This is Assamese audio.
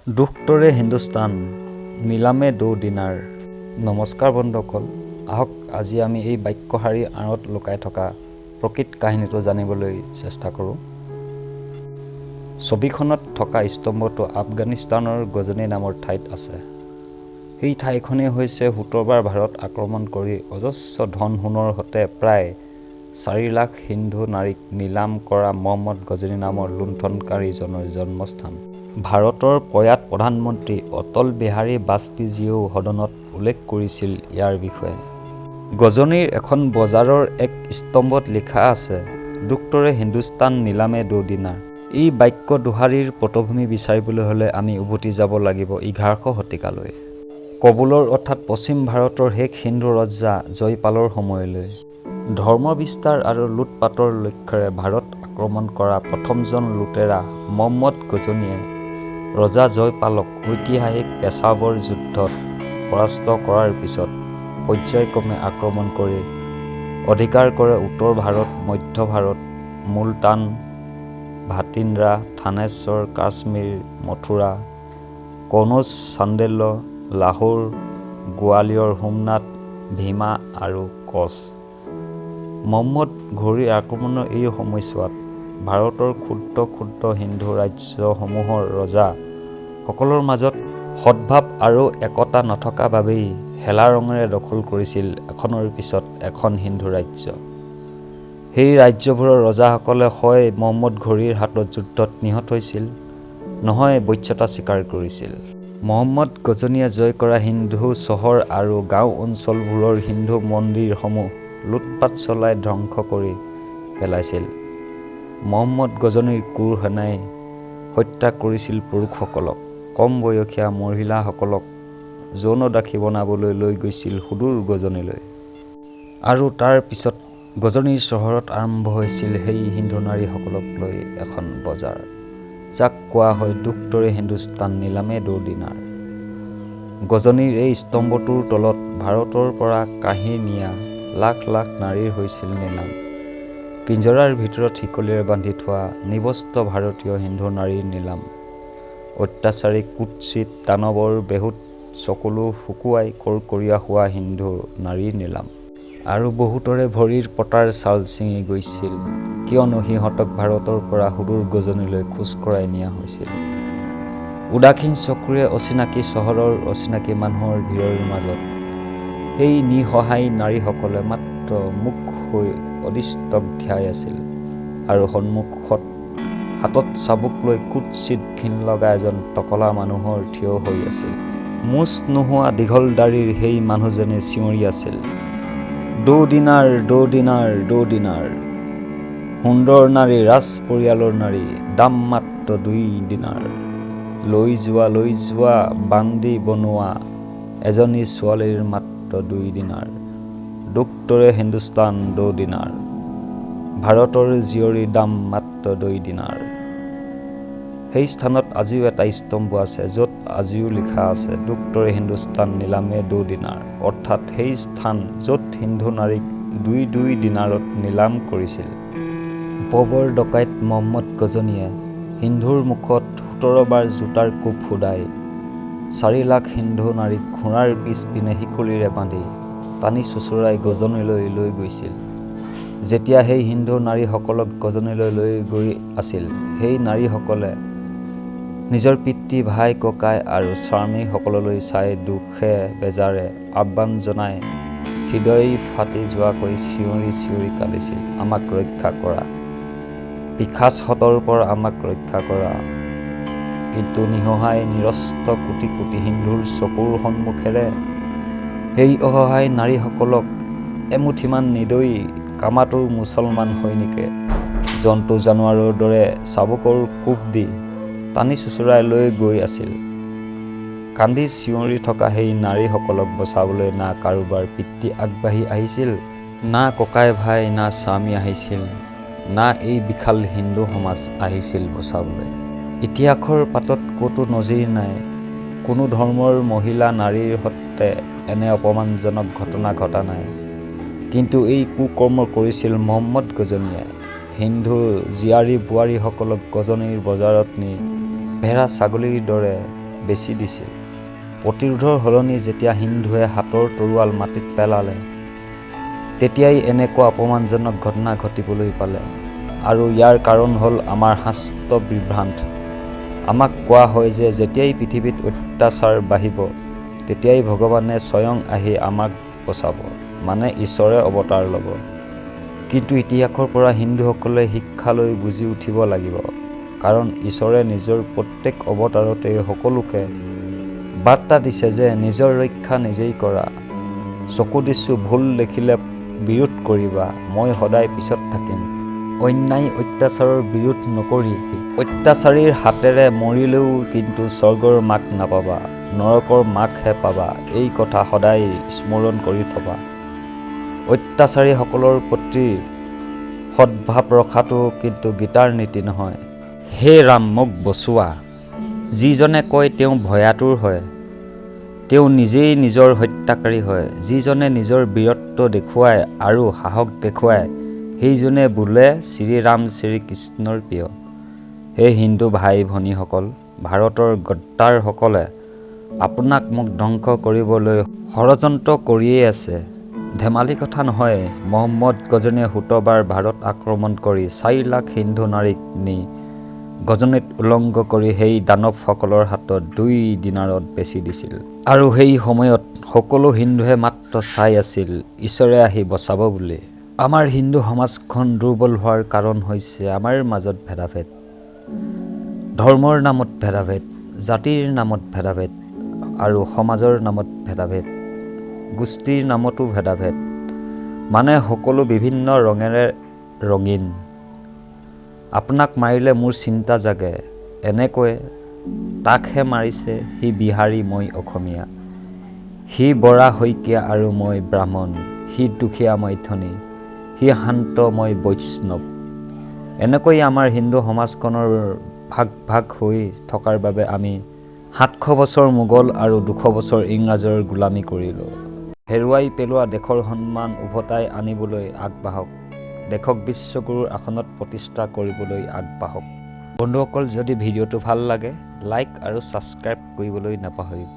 দুখতৰে হিন্দুস্তান নিলামে দো দিনাৰ। নমস্কাৰ বন্ধুসকল, আহক আজি আমি এই বাক্যশাৰীৰ আঁৰত লুকাই থকা প্ৰকৃত কাহিনীটো জানিবলৈ চেষ্টা কৰোঁ। ছবিখনত থকা স্তম্ভটো আফগানিস্তানৰ গজনী নামৰ ঠাইত আছে। সেই ঠাইখনেই হৈছে 17বাৰ ভাৰত আক্ৰমণ কৰি অজস্ৰ ধন সোণৰ সৈতে প্ৰায় 4 লাখ হিন্দু নাৰীক নিলাম কৰা মহম্মদ গজনী নামৰ লুণ্ঠনকাৰীজনৰ জন্মস্থান। ভাৰতৰ প্ৰয়াত প্ৰধানমন্ত্ৰী অটল বিহাৰী বাজপেয়ীজীয়েও সদনত উল্লেখ কৰিছিল ইয়াৰ বিষয়ে। গজনীৰ এখন বজাৰৰ এক স্তম্ভত লিখা আছে, "দুখতৰে হিন্দুস্তান নিলামে দো দিনাৰ"। এই বাক্য দুশাৰীৰ পটভূমি বিচাৰিবলৈ হ'লে আমি উভতি যাব লাগিব 11শ শতিকালৈ, কাবুলৰ অৰ্থাৎ পশ্চিম ভাৰতৰ শেষ হিন্দু ৰজা জয়পালৰ সময়লৈ। ধৰ্ম বিস্তাৰ আৰু লুটপাটৰ লক্ষ্যৰে ভাৰত আক্ৰমণ কৰা প্ৰথমজন লুটেৰা মহম্মদ গজনীয়ে ৰজা জয়পালক ঐতিহাসিক পেছাৱৰ যুদ্ধত পৰাস্ত কৰাৰ পিছত পৰ্যায়ক্ৰমে আক্ৰমণ কৰি অধিকাৰ কৰে উত্তৰ ভাৰত, মধ্য ভাৰত, মুলতান, ভাতিণ্ডা, থানেশ্বৰ, কাশ্মীৰ, মথুৰা, কনৌজ, চান্দেল, লাহোৰ, গোৱালিয়ৰ, সোমনাথ, ভীমা আৰু কচ। মহম্মদ ঘোৰীৰ আক্ৰমণৰ এই সময়ছোৱাত ভাৰতৰ ক্ষুদ্ৰ ক্ষুদ্ৰ হিন্দু ৰাজ্যসমূহৰ ৰজা সকলৰ মাজত সদ্ভাৱ আৰু একতা নথকা বাবেই হেলাৰঙেৰে দখল কৰিছিল এখনৰ পিছত এখন হিন্দু ৰাজ্য। সেই ৰাজ্যবোৰৰ ৰজাসকলে হয় মহম্মদ ঘোৰীৰ হাতত যুদ্ধত নিহত হৈছিল, নহয় বশ্যতা স্বীকাৰ কৰিছিল। মহম্মদ গজনীয়ে জয় কৰা হিন্দু চহৰ আৰু গাঁও অঞ্চলবোৰৰ হিন্দু মন্দিৰসমূহ লুটপাত চলাই ধ্বংস কৰি পেলাইছিল। মহম্মদ গজনীৰ ক্ৰূৰ সেনাই হত্যা কৰিছিল পুৰুষসকলক, কম বয়সীয়া মহিলাসকলক যৌনদাসী বনাবলৈ লৈ গৈছিল সুদূৰ গজনীলৈ। আৰু তাৰ পিছত গজনীৰ চহৰত আৰম্ভ হৈছিল সেই হিন্দু নাৰীসকলক লৈ এখন বজাৰ, যাক কোৱা হয় দুখতৰে হিন্দুস্তান নিলামে দো দিনাৰ। গজনীৰ এই স্তম্ভটোৰ তলত ভাৰতৰ পৰা কাঢ়ি নিয়া লাখ লাখ নাৰীৰ হৈছিল নিলাম। পিঞ্জৰাৰ ভিতৰত শিকলিৰে বান্ধি থোৱা নিবস্ত্ৰ ভাৰতীয় হিন্দু নাৰীৰ নিলাম। অত্যাচাৰী কুৎসিত দানৱৰ বেহুত চকুলো শুকুৱাই কৰ্কৰীয়া হোৱা হিন্দু নাৰীৰ নিলাম। আৰু বহুতৰে ভৰিৰ পতাৰ ছাল ছিঙি গৈছিল, কিয়নো সিহঁতক ভাৰতৰ পৰা সুদূৰ গজনীলৈ খোজ কঢ়াই নিয়া হৈছিল। উদাসীন চকুৰে অচিনাকি চহৰৰ অচিনাকি মানুহৰ ভিৰৰ মাজত সেই নিঃসহায় নাৰীসকলে মাত্ৰ মূক হৈ অদৃষ্টক ধিয়াই আছিল আৰু সন্মুখত হাতত চাবুক লৈ কুৎসিত ঘিণ লগা এজন টকলা মানুহৰ থিয় হৈ আছিল। মোচ নোহোৱা দীঘল দাড়িৰ সেই মানুহজনে চিঞৰি আছিল, "দো দিনাৰ, দো দিনাৰ, দো দিনাৰ। সুন্দৰ নাৰী, ৰাজ পৰিয়ালৰ নাৰী, দাম মাত্ৰ 2 দিনাৰ। লৈ যোৱা, লৈ যোৱা, বান্দী বনোৱা এজনী ছোৱালীৰ মাত্ৰ 2 দিনাৰ। দুখতৰে হিন্দুস্তান দো দিনাৰ। ভাৰতৰ জীয়ৰীৰ দাম মাত্ৰ 2 দিনাৰ।" সেই স্থানত আজিও এটা স্তম্ভ আছে, য'ত আজিও লিখা আছে, "দুখতৰে হিন্দুস্তান নিলামে দো দিনাৰ"। অৰ্থাৎ সেই স্থান য'ত হিন্দু নাৰীক দুই দুই দিনাৰত নিলাম কৰিছিল। বৰ্বৰ ডকাইত মহম্মদ গজনীয়ে হিন্দুৰ মুখত 17বাৰ জোতাৰ কোব শোধাই 4 লাখ হিন্দু নাৰীক ঘোঁৰাৰ পিছপিনে শিকলিৰে বান্ধি টানি চোঁচৰাই গজনীলৈ লৈ গৈছিল। যেতিয়া সেই হিন্দু নাৰীসকলক গজনীলৈ লৈ গৈ আছিল, সেই নাৰীসকলে নিজৰ পিতৃ, ভাই, ককাই আৰু স্বামীসকললৈ চাই দুখে বেজাৰে আহ্বান জনাই হৃদয় ফাটি যোৱাকৈ চিঞৰি চিঞৰি কান্দিছিল, "আমাক ৰক্ষা কৰা, পিশাচহঁতৰ পৰা আমাক ৰক্ষা কৰা।" কিন্তু নিঃসহায় নিৰস্ত্ৰ কোটি কোটি হিন্দুৰ চকুৰ সন্মুখেৰে সেই অসহায় নাৰীসকলক এমুঠিমান নিৰ্দয়ী কামাতুৰ মুছলমান সৈনিকে জন্তু জানোৱাৰৰ দৰে চাবুকৰ কোব দি টানি চোঁচৰাই লৈ গৈ আছিল। কান্দি চিঞৰি থকা সেই নাৰীসকলক বচাবলৈ না কাৰোবাৰ পিতৃ আগবাঢ়ি আহিছিল, না ককাই ভাই, না স্বামী আহিছিল, না এই বিশাল হিন্দু সমাজ আহিছিল বচাবলৈ। ইতিহাসৰ পাতত ক'তো নজিৰ নাই, কোনো ধৰ্মৰ মহিলা নাৰীৰ সৈতে এনে অপমানজনক ঘটনা ঘটা নাই। কিন্তু এই কুকৰ্ম কৰিছিল মহম্মদ গজনীয়ে। হিন্দু জীয়াৰী বোৱাৰীসকলক গজনীৰ বজাৰত নি ভেড়া ছাগলীৰ দৰে বেচি দিছিল। প্ৰতিৰোধৰ সলনি যেতিয়া হিন্দুৱে হাতৰ তৰোৱাল মাটিত পেলালে, তেতিয়াই এনেকুৱা অপমানজনক ঘটনা ঘটিবলৈ পালে। আৰু ইয়াৰ কাৰণ হ'ল আমাৰ শাস্ত্ৰ বিভ্ৰান্ত। আমাক কোৱা হয় যে যেতিয়াই পৃথিৱীত অত্যাচাৰ বাঢ়িব, তেতিয়াই ভগৱানে স্বয়ং আহি আমাক বচাব, মানে ঈশ্বৰে অৱতাৰ ল'ব। কিন্তু ইতিহাসৰ পৰা হিন্দুসকলে শিক্ষা লৈ বুজি উঠিব লাগিব, কাৰণ ঈশ্বৰে নিজৰ প্ৰত্যেক অৱতাৰতেই সকলোকে বাৰ্তা দিছে যে নিজৰ ৰক্ষা নিজেই কৰা, চকু দিছোঁ, ভুল দেখিলে বিৰোধ কৰিবা, মই সদায় পিছত থাকিম। অন্যায় অত্যাচাৰৰ বিৰোধ নকৰি অত্যাচাৰীৰ হাতেৰে মৰিলেও কিন্তু স্বৰ্গৰ মাক নাপাবা, নৰকৰ মাকহে পাবা। এই কথা সদায় স্মৰণ কৰি থবা। অত্যাচাৰীসকলৰ প্ৰতি সদ্ভাৱ ৰখাটো কিন্তু গীতাৰ নীতি নহয়। হে ৰাম, মোক বচোৱা, যিজনে কয় তেওঁ ভয়াতুৰ হয়, তেওঁ নিজেই নিজৰ হত্যাকাৰী হয়। যিজনে নিজৰ বীৰত্ব দেখুৱায় আৰু সাহস দেখুৱায়, সেইজনে বোলে শ্ৰীৰাম শ্ৰীকৃষ্ণৰ প্ৰিয়। হে হিন্দু ভাই ভনীসকল, ভাৰতৰ গদ্দাৰসকলে আপোনাক মোক ধ্বংস কৰিবলৈ ষড়যন্ত্ৰ কৰিয়েই আছে। ধেমালি কথা নহয়, মহম্মদ গজনীয়ে 17বাৰ ভাৰত আক্ৰমণ কৰি 4 লাখ হিন্দু নাৰীক নি গজনীত উলংগ কৰি সেই দানৱসকলৰ হাতত 2 দিনাৰত বেচি দিছিল। আৰু সেই সময়ত সকলো হিন্দুৱে মাত্ৰ চাই আছিল ঈশ্বৰে আহি বচাব বুলি। আমাৰ হিন্দু সমাজখন দুৰ্বল হোৱাৰ কাৰণ হৈছে আমাৰ মাজত ভেদাভেদ, ধৰ্মৰ নামত ভেদাভেদ, জাতিৰ নামত ভেদাভেদ আৰু সমাজৰ নামত ভেদাভেদ, গোষ্ঠীৰ নামতো ভেদাভেদ, মানে সকলো বিভিন্ন ৰঙেৰে ৰঙীন। আপোনাক মাৰিলে মোৰ চিন্তা জাগে এনেকৈ, তাকহে মাৰিছে, সি বিহাৰী, মই অসমীয়া, সি বৰা শইকীয়া আৰু মই ব্ৰাহ্মণ, সি দুখীয়া, মই ধনী, সি শান্ত, মই বৈষ্ণৱ। এনেকৈ আমাৰ হিন্দু সমাজখনৰ ভাগ ভাগ হৈ থকাৰ বাবে আমি 700 বছৰ মোগল আৰু 200 বছৰ ইংৰাজৰ গোলামী কৰিলোঁ। হেৰুৱাই পেলোৱা দেশৰ সন্মান উভতাই আনিবলৈ আগবাঢ়ক, দেশক বিশ্বগুৰুৰ আসনত প্ৰতিষ্ঠা কৰিবলৈ আগবাঢ়ক। বন্ধুসকল, যদি ভিডিঅ'টো ভাল লাগে, লাইক আৰু ছাবস্ক্ৰাইব কৰিবলৈ নাপাহৰিব।